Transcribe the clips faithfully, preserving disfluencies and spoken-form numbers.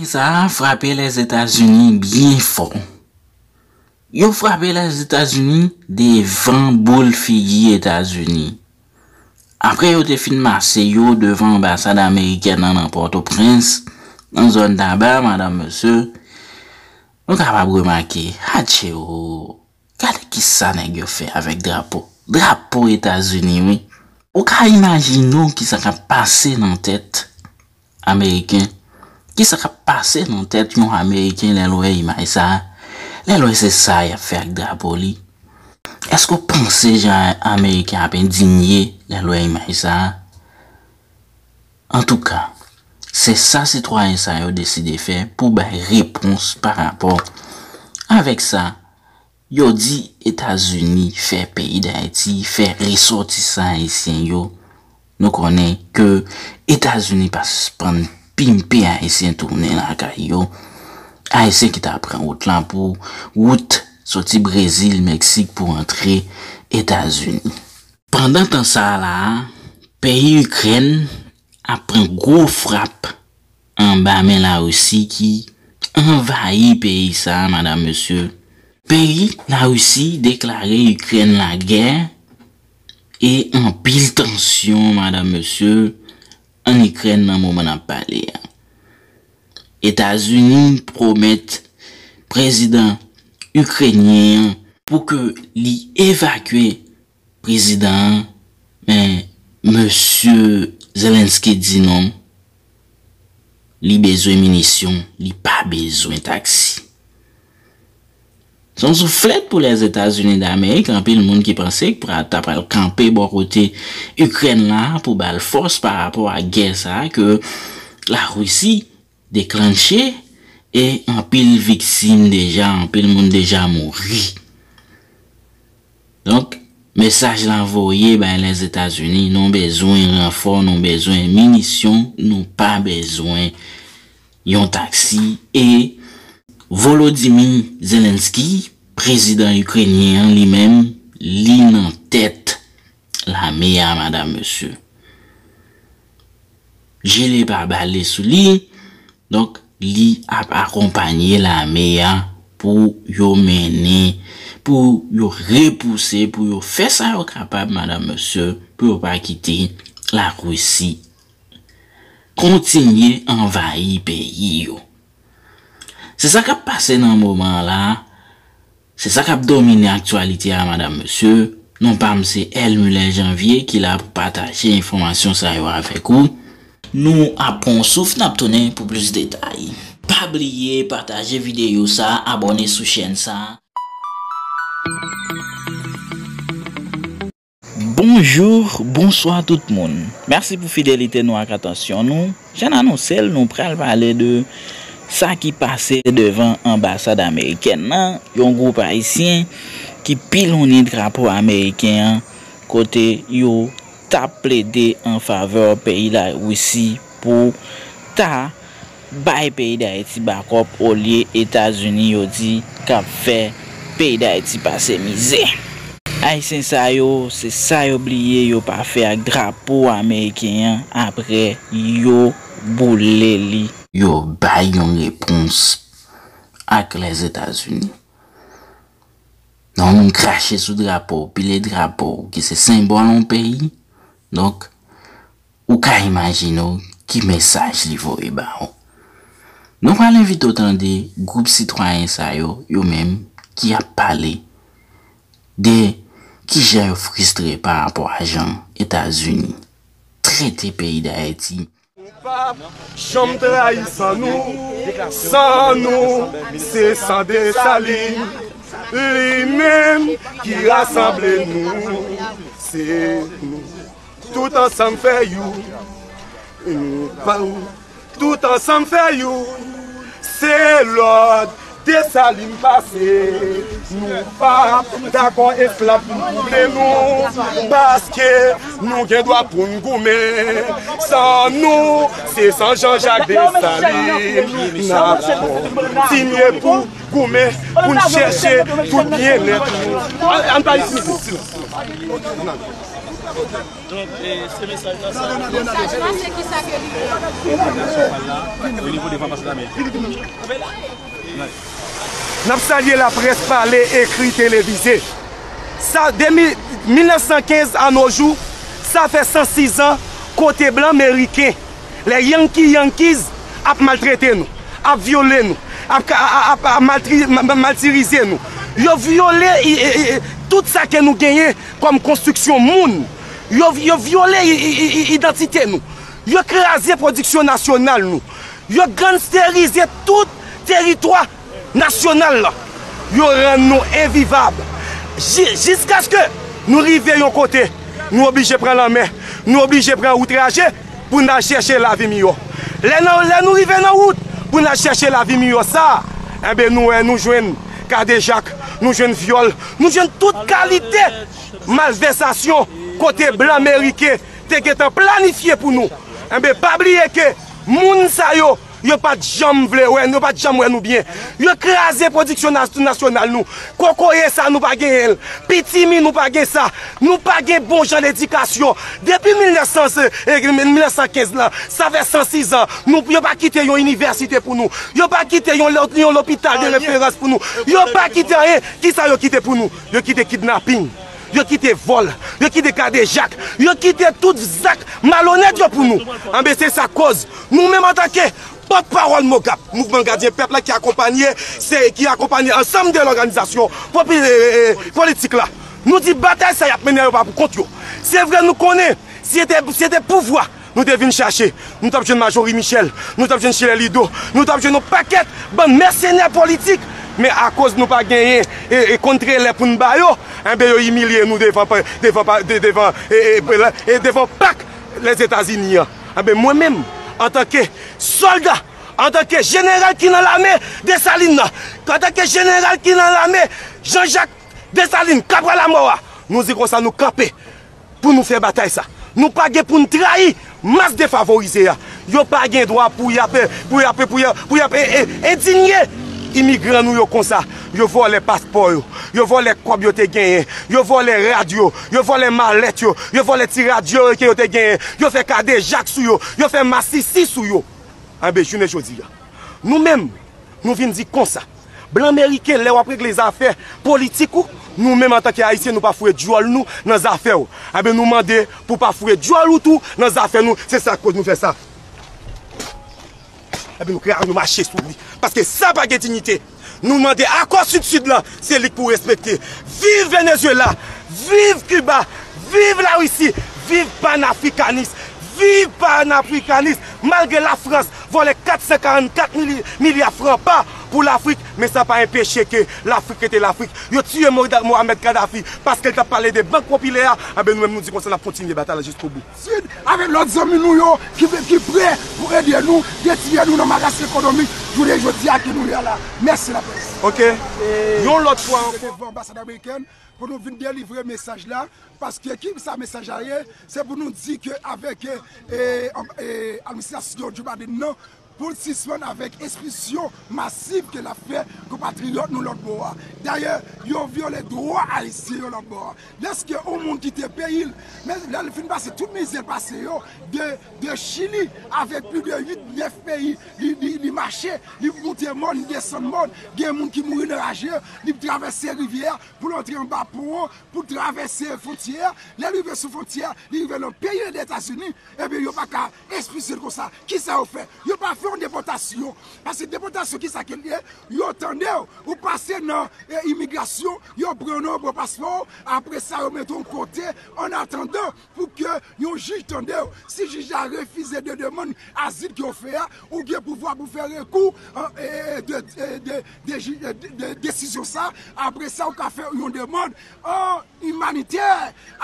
Sa a frape Lèzetazini byen fò. Yo frape Lèzetazini devan boul figi Etazini. Apre yo te fin mase yo devan anbasad amerikèn nan nan Pòtoprens, nan zòn Taba, madanm, mesye, nou kapab remake, atcheo, gade kisa nèg yo fè avèk drapo. Drapo Etazini, wi. Ou ka imajine w kisa k ap pase nan tèt Ameriken. Kisa k ap pase nan tèt yon Ameriken lè l wè imaj sa a? Lè l wè se sa y ap fè ak drapo li? Èske w panse jan Ameriken ap endinye lè l wè imaj sa a? Antouka, se sa sitwayen sa yo deside fè pou bay repons pa rapò avèk sa. Yo di Etazini fè peyi Dayiti, fè resòtisan ayisyen yo. Nou konnen ke Etazini pa sispann pimpe Ayisyen tounen lakay yo. Ayisyen ki ta pran wout la pou wout soti Brezil, Meksik pou antre Etazini. Pandan tan sa a la a, peyi Ikrèn ap pran gwo frap anba men Larisi ki anvayi peyi sa a, madanm, mesye. Peyi Larisi deklare Ikrèn lagè e anpil tansyon, madanm, mesye, ann Ikrèn nan moman n ap pale a. Etazini pwomèt prezidan ikrenyen an pou ke li evakye prezidan an, men mesye Zelensky di non, li bezwen minisyon, li pa bezwen taksi. Se yon souflèt pou Lèzetazini Damerik, anpil moun ki panse k pra-, ta pral kanpe bò kote Ikrèn la pou ba l fòs pa rapò a gè sa a ke Larisi deklanche e anpil viktim deja, anpil moun deja mouri. Donk, mesaj la voye bay Lèzetazini, nou bezwen ranfò, nou bezwen minisyon, nou pa bezwen yon taksi. E Volodymyr Zelensky, prezidan ikrenyen an, li menm, li nan tèt lame a, madanm, mesye. Jele pa bale sou li, donk, li ap akonpanye lame a pou yo mennen, pou yo repouse, pou yo fè sa yo kapab, madanm, mesye, pou yo pa kite Larisi kontinye anvayi peyi yo. Se sa k ap pase nan moman an la. Se sa k ap domine aktyalite a, madanm, mesye. Non pa m se Elmuller Janvier ki la pou pataje enfòmasyon sa yo avèk ou. Nou ap pran yon souf, n ap tounen pou plis detay. Pa bliye pataje videyo sa, abòne sou chèn sa. Bonjou, bonswa tout moun. Mèsi pou fidelite nou ak atansyon nou. Jan n anonse l, nou pral pale de sa ki pase devan anbasad amerikèn nan, yon gwoup ayisyen ki pilonnen drapo ameriken an, kote yo t ap plede an favè peyi Larisi pou ta bay peyi Dayiti bakòp olye Etazini yo di k ap fè peyi Dayiti pase mizè. Ayisyen sa yo, se sa yo bliye yo pa fè ak drapo ameriken an apre yo boule li. Yo bay yon repons ak Lèzetazini. Nan yon moun krache sou drapo, pile drapo, ki se senbòl yon peyi. Donk, ou ka imajine w ki mesaj li voye ba w. Nou pral envite w tande gwoup sitwayen sa yo, yo menm, ki ap pale de kijan yo fristre pa rapò a jan Etazini trete peyi Dayiti. Nou p ap janm trayi san nou, san nou, se san Desalin, li menm ki rasanble nou, se nou. Tout ansanm fè youn. Nou pa tout ansanm fè youn. Se lòd Desalin pase. Nou p ap dakò esklav vin koute nou. Paske nou gen dwa pou n goumen. San nou, se san Jean-Jacques Dessalines. N ap kontinye pou goumen, pou n chèche tout byennèt nou. Ann pa itilize silans. Donk, e, se mesaj la sa. Mesaj la, se kisa ke li ye? O nivo de Fòs Lame. N ap salye laprès pale, ekri, televize. Sa, de mil, mil nèf san kenz a no jou, sa fè san sis an kote blan meriken, lè Yankee Yankees ap maltrete nou, ap vyole nou, ap, ap, ap, ap maltri-, ma-, ma-, maltirize nou. Yo vyole i, i, i, i, tout sa ke nou genyen kòm konstriksyon moun. Yo, yo vyole i, i, i, i, idantite nou. Yo kraze pwodiksyon nasyonal nou. Yo gangsterize tout teritwa nasyonal la. Yo rann nou envivab. Ji-, jiskaske nou rive yon kote, nou oblije pran lanmè, nou oblije pran wout raje pou n al chèche lavi miyò. Lè n, lè nou rive nan wout pou n al chèche lavi miyò sa a, enben, nou wè, nou jwenn kadejak, nou jwenn vyòl, nou jwenn tout kalite malvèsasyon kote blan meriken te gentan planifye pou nou. Enben, pa bliye ke moun sa yo, yo pa t janm vle wè, yo pa t janm wè nou byen. Yo kraze pwodiksyon nas-, nasyonal nou. Kokoye sa, nou pa genyen l. Pitimi, nou pa gen sa. Nou pa gen bon jan ledikasyon. Depi mil nèf san, e, mil nèf san kenz lan, sa fè san sis an, nou, yo pa kite yon inivèsite pou nou. Yo pa kite yon lo-, yon lopital de referans pou nou. Yo pa kite anyen. Kisa yo kite pou nou? Yo kite kidnaping. Yo kite vòl, yo kite kadejak, yo kite tout zak malonèt yo pou nou. Anben, se sa k koz nou menm antanke pòtpawòl MOGAP, Mouvman Gadyen Pèp la, ki akonpanye, se, ki akonpanye ansanm de lòganizasyon popi-, e, e, e, politik la. Nou di batay sa y ap mennen an yo pa pou kont yo. Se vre, nou konnen, si se te, si se te pouvwa nou te vin chache, nou t ap jwenn Majorie Michel, nou t ap jwenn Chilè Lido, nou t ap jwenn yon pakèt bann mèsenè politik. Men akoz nou pa genyen, e, e, kontrelè pou n ba yo, enben, yo imilye nou devan pa-, devan pa-, de-, devan, e, e, e, e devan pak Lèzetazini an. Enben, mwen menm, antanke sòlda, antanke jeneral ki nan lame Desalin nan, antanke jeneral ki nan lame Jean-Jacques Dessalines, Kapral Lamò a, nou di konsa, nou kanpe pou nou fè batay sa. Nou pa gen pou n trayi mas defavorize a. Yo pa gen dwa pou y ap, pou y ap, pou y ap, pou y ap, e, e, endinye imigran nou yo konsa. Yo vòlè paspò yo. Yo vòlè kòb yo te genyen. Yo vòlè rad yo. Yo vòlè malèt yo. Yo vòlè ti radyo yo ke yo te genyen. Yo fè kadejak sou yo. Yo fè masisi sou yo. Enben, jounen jodi a, nou menm, nou vin di konsa, blan meriken, lè w ap regle zafè politik ou, nou menm antanke Ayisyen, nou pa foure djòl nou nan zafè w. Enben, nou mande pou w pa foure djòl ou tou nan zafè nou. Se sa k koz nou fè sa. Enben, nou kre-, nou mache sou li. Paske sa pa gen diyite. Nou mande akò Sid-Sid lan, se li k pou respekte. Viv Venezuela! Viv Kiba! Viv Larisi! Viv panafrikanis! Viv panafrikanis! Malgre Lafrans vòlè kat san karannkat mili-, milya fran pa pou Lafrik, men sa pa enpeche ke Lafrik rete Lafrik. Yo tiye Mo-, Mohamed Kadhafi paske l t ap pale de Bank Popilè a, enben, nou menm, nou di konsa, n ap kontinye batay la jiskobou. Sid, avèk lòt zanmi nou yo ki, ki prè pou ede nou retire nou nan maras ekonomik jounen jodi a ke nou ye la. Mèsi, laprès. Ok. Yon lòt fwa ankò, devan anbasad amerikèn pou nou vin delivre mesaj la, paske ki sa mesaj la ye? Se pou nou di ke avèk, e, e, e, administrasyon Joe Biden nan, pou l sispann avèk ekspilsyon masiv ke l ap fè konpatriyòt nou lòt bò a. Dayè, yo vyole dwa Ayisyen yo lòt bò a. Lèske yon moun kite peyi l, men lè l fin pase tout mizè l pase yo, de, de Chili, avèk plis de uit, nèf peyi, li, li, li mache, li moute mòn, li desann mòn, gen moun ki mouri nan raje, li travèse rivyè a pou l antre anba pon an, pou l travèse fwontyè a. Lè l rive sou fwontyè a, li rive nan peyi Lèzetazini, ebyen, yo pa ka ekspilse l konsa. Kisa yo fè? Yo pa fè yon depòtasyon. Paske depòtasyon, kisa ke l ye? Yo tande w, ou pase nan, e, imigrasyon, yo pran non, yo pran paspò w, apre sa, yo mete w kote, an atandan pou ke yon jij tande w. Si jij la refize de demann azil ke w fè a, ou gen pouvwa pou fè rekou, an, e, e, de, e, de, de, de, de, de desizyon sa. Apre sa, ou ka fè yon demann, an, imanitè.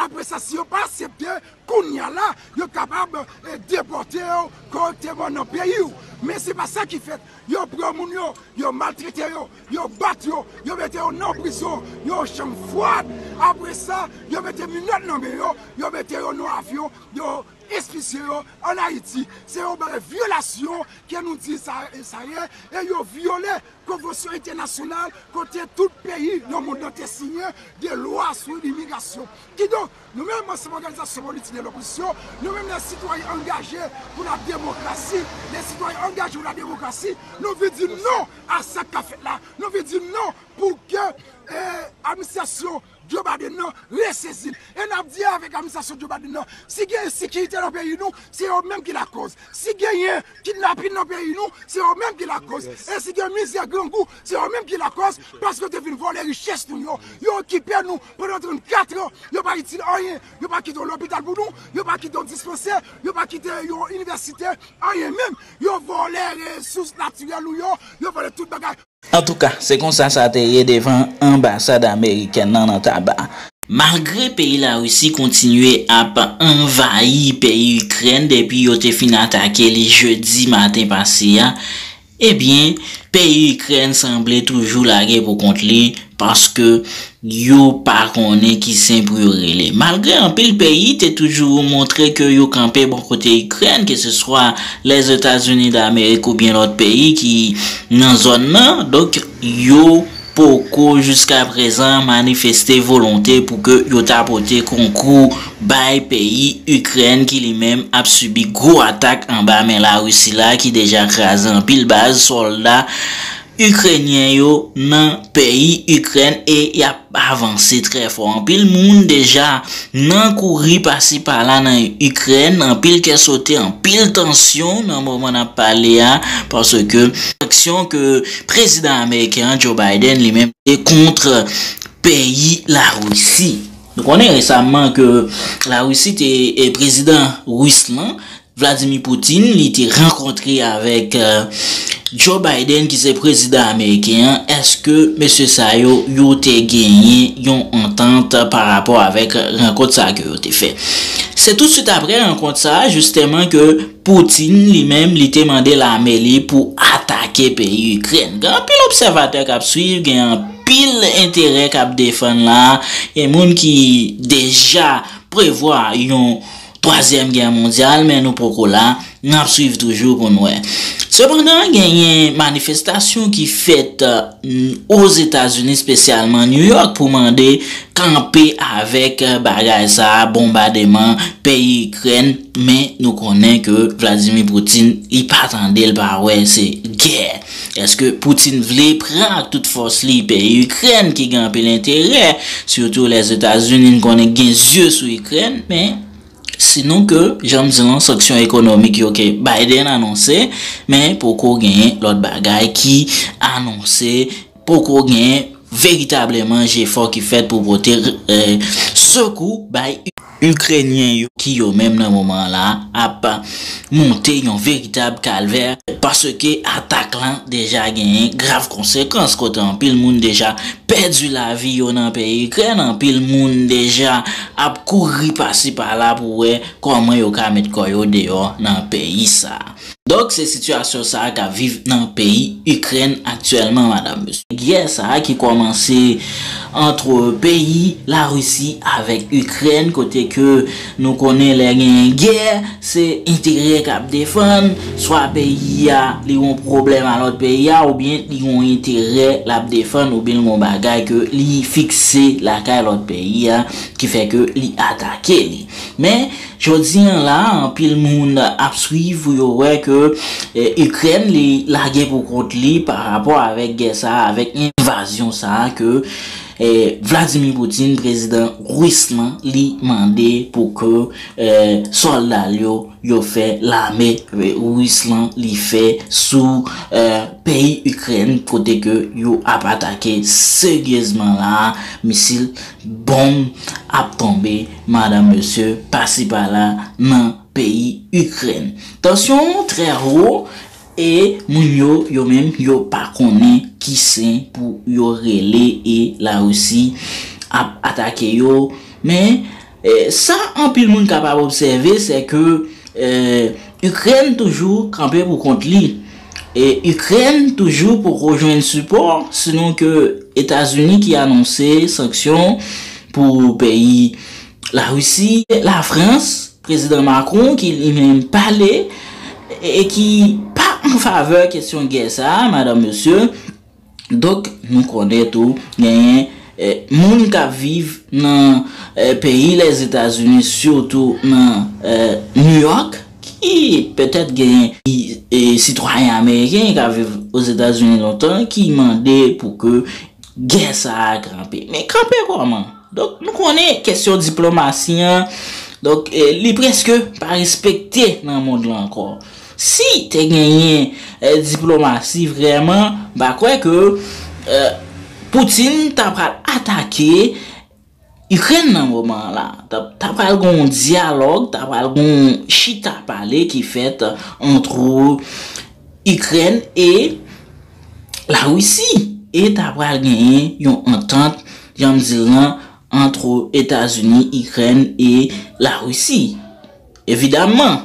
Apre sa, si yo pa aksepte, kounye a la, yo kapab, e, depòte w kòrèkteman nan peyi w. Men se pa sa ki fèt. Yo pran moun yo, yo maltrete yo, yo bat yo, yo mete yo nan prizon, yo chanm fwad. Apre sa, yo mete minòt nan men yo, yo mete yo nan avyon, yo Espesye yo ann Ayiti, se yon bagay vyolasyon ke nou di sa, sa ye, e yo vyole konvansyon entènasyonal kote tout peyi nan mond lan te siyen de lwa sou imigrasyon. Kidonk, nou menm, ansanm òganizasyon politik de lopozisyon, nou menm, les citoyens engagés pour la démocratie, les citoyens engagés pour la démocratie, nou vin di non a sa k ap fèt la. Nou vin di non pou ke eh, administrasyon Joe Biden nan resezi l. E n ap di avèk administrasyon Joe Biden nan, si gen ensekirite nan peyi nou, se yo menm ki lakòz. Si genyen kidnapin nan peyi nou, se yo menm ki lakòz. E si gen mizè, grangou, se yo menm ki lakòz, paske yo te vin vòlè richès nou yo. Yo okipe nou pandan trannkat an, yo pa itil anyen. Yo pa kite yon lopital pou nou, yo pa kite yon dispansè, yo pa kite yon inivèsite, anyen menm. Yo vòlè resous natirèl nou yo, yo vòlè tout bagay. Antouka, se konsa sa te ye devan anbasad amerikèn nan nan Taba. Malgre peyi Larisi kontinye ap anvayi peyi Ikrèn depi yo te fin atake li jedi maten pase a, ebyen, peyi Ikrèn sanble toujou lage pou kont li paske yo pa konnen ki sen pou yo rele. Malgre anpil peyi te toujou montre ke yo kanpe bò kote Ikrèn, ke se swa Lèzetazini Damerik oubyen lòt peyi ki nan zòn nan, donk yo poko jiskaprezan manifeste volonte pou ke yo ta pote konkou bay peyi Ikrèn ki li menm ap sibi gwo atak anba men Larisi la ki deja kraze anpil baz sòlda ikrenyen yo nan peyi Ikrèn e y ap avanse trè fò. Anpil moun deja nan kouri pasi pala nan Ikrèn, anpil kè sote, anpil tansyon nan moman n ap pale a, paske aksyon ke prezidan ameriken an, Joe Biden, li menm te kont peyi Larisi. Nou konnen resaman ke Larisi te e prezidan ris lan, Vladimir Putin, li te rankontre avèk Joe Biden ki se prezidan ameriken an, èske mesye sa yo yo te genyen yon antant pa rapò avèk rankont sa ke yo te fè? Se toutswit apre rankont sa a jisteman ke Putin li menm li te mande lame li pou atake peyi Ikrèn. Gen anpil obsèvatè k ap swiv, gen anpil enterè k ap defann la, gen moun ki deja prevwa yon twazyèm gè mondyal, men nou poko la, n ap swiv toujou pou n wè. Sepandan, genyen manifestasyon ki fèt Ozetazini, espesyalman New York, pou mande kanpe avèk bagay sa a, bonbademan peyi Ikrèn, men nou konnen ke Vladimir Putin, li pa tande, l pa wè, se gè. Èske Putin vle pran ak tout fòs li peyi Ikrèn ki gen anpil enterè, sitou Lèzetazini, n konnen gen zye sou Ikrèn, men sinon ke, jan m di lan, sanksyon ekonomik yo ke Biden anonse, men poko genyen lòt bagay ki anonse, poko genyen veritableman jefò ki fèt pou pote eh, sekou bay Ikrenyen yo ki yo menm nan moman la ap monte yon veritab kalvè paske atak lan deja genyen grav konsekans kote anpil moun deja pèdi lavi yo nan peyi Ikrèn, anpil moun deja ap kouri pasi pala pou wè kòman yo ka met kò yo deyò nan peyi sa. Donk se sitiyasyon sa a k ap viv nan peyi Ikrèn aktyèlman, madanm, mesye. Gè sa a ki kòmanse ant peyi Larisi avèk Ikrèn, kote ke nou konnen lè genyen gè, se enterè k ap defann, swa peyi a li yon pwoblèm a lòt peyi a, oubyen li yon enterè l ap defann, oubyen l yon bagay ke li fikse lakay lòt peyi a, ki fè ke li atake li. Men, jodi an la, anpil moun ap swiv pou yo wè ke eh, Ikrèn li lage pou kont li pa rapò avèk gè sa a, avèk envazyon sa a ke eh, Vladimir Putin, prezidan ris lan, li mande pou ke eh, sòlda l yo yo fè lame ris lan li fè sou eh, peyi Ikrèn kote ke yo ap atake seryezman la, misil, bonm ap tonbe, madanm, mesye, pasi pala nan peyi Ikrèn. Tansyon trè wo e moun yo, yo menm, yo pa konnen ki sen pou yo rele e Larisi ap atake yo. Men eh, sa anpil moun kapab obsève, se ke eh, Ikrèn toujou kanpe pou kont li. E Ikrèn toujou poko jwenn sipò, sinon ke Etazini ki anonse sanksyon pou peyi Larisi, Lafrans, Prezidan Macron ki li menm pale e ki pa an favè kesyon gè sa a, madanm, mesye. Donk, nou konnen tou, genyen eh, moun k ap viv nan eh, peyi Lèzetazini, sitou nan eh, New York, ki petèt genyen eh, sitwayen ameriken k ap viv Ozetazini lontan, ki mande pou ke gè sa a kanpe. Men kanpe kòman? Donk, nou konnen kesyon diplomasi an, donk, eh, li prèske pa respekte nan mond lan ankò. Si te genyen eh, diplomasi vrèman, m pa kwè ke eh, Putin ta pral atake Ikrèn nan moman an la. Ta, ta pral gen yon dyalòg, ta pral gen yon chita pale ki fèt ant Ikrèn e Larisi. E ta pral genyen yon antant, jan m di l lan, ant Etazini, Ikrèn e Larisi. Evidaman,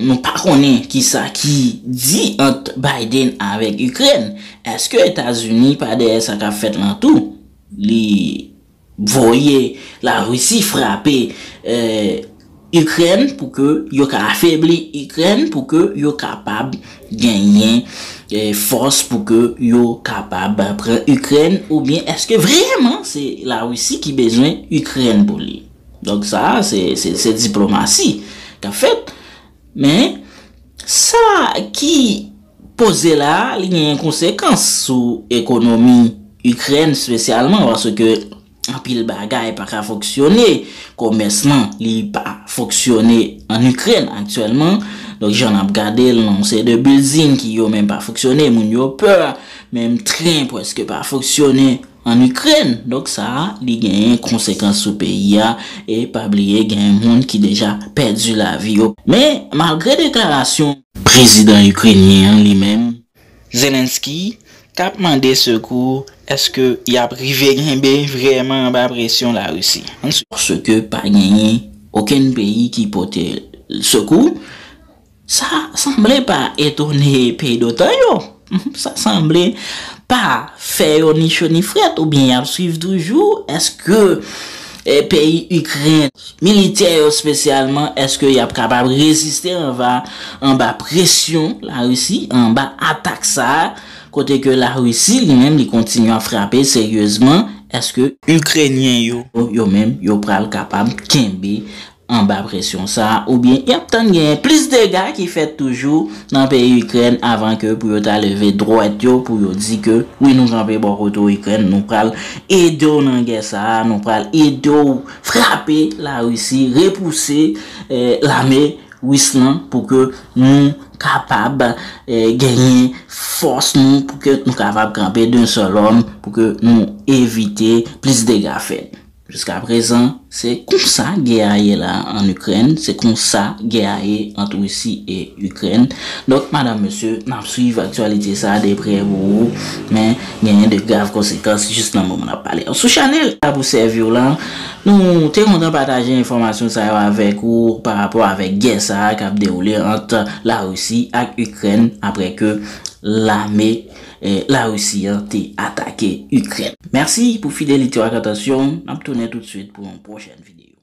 nou pa konnen kisa ki di ant Biden avèk Ikrèn. Èske Etazini pa dèyè sa k ap fèt lan tou? Li voye Larisi frape eh, Ikrèn pou ke yo ka afebli Ikrèn, pou ke yo kapab genyen eh, fòs, pou ke yo kapab pran Ikrèn, oubyen èske vrèman se Larisi ki bezwen Ikrèn pou li? Donk sa a, se, se, se diplomasi k ap fèt. Men, sa ki poze la a, li genyen konsekans sou ekonomi Ikrèn espesyalman, paske anpil bagay pa ka fonksyone. Komès lan, li pa fonksyone an Ikrèn aktyèlman. Donk, jan n ap gade l, nan yon seri de building ki yo menm pa fonksyone, moun yo pè, menm tren prèske pa fonksyone an Ikrèn. Donk, sa a, li genyen konsekans sou peyi a, e pa bliye, genyen moun ki deja pèdi lavi yo. Men, malgre deklarasyon prezidan ikrenyen an li menm, Zelensky, k ap mande sekou, èske y ap rive kenbe vrèman anba presyon Larisi? Paske pa genyen okenn peyi ki pote sekou, sa sanble pa etone peyi dotan yo. Sa sanble pa fè yo ni cho ni frèt, oubyen y ap swiv toujou. Èske eh, peyi Ikrèn, militè yo espesyalman, èske y ap kapab reziste anba, anba presyon Larisi, anba atak sa a, kote ke Larisi li menm li kontinye ap frape seryezman? Èske Ikrenyen yo, yo menm, yo pral kapab kenbe anba presyon sa a, oubyen y ap tann genyen plis dega ki fèt toujou nan peyi Ikrèn avan ke pou yo ta leve dwèt yo, pou yo di ke wi, nou kanpe bò kote w Ikrèn, nou pral ede w nan gè sa a, nou pral ede w frape Larisi, repouse eh, lame ris lan pou ke nou kapab eh, genyen fòs nou, pou ke nou kapab kanpe d'un seul homme, pou ke nou evite plis dega fèt. Jiska prezan, se konsa gè a ye la an Ikrèn, se konsa gè a ye ant Risi e Ikrèn. Donk, madanm, mesye, n ap swiv aktyalite sa a de prè pou ou, men genyen de grav konsekans jis nan moman n ap pale. Sou chanèl la pou sèvi w lan, nou te kontan pataje enfòmasyon sa yo avèk ou pa rapò avèk gè sa a k ap dewoule ant Larisi ak Ikrèn apre ke lame eh, Larisi an te atake Ikrèn. Mèsi pou fidelite w ak atansyon w. N ap tounen toutswit pou yon pwochèn videyo.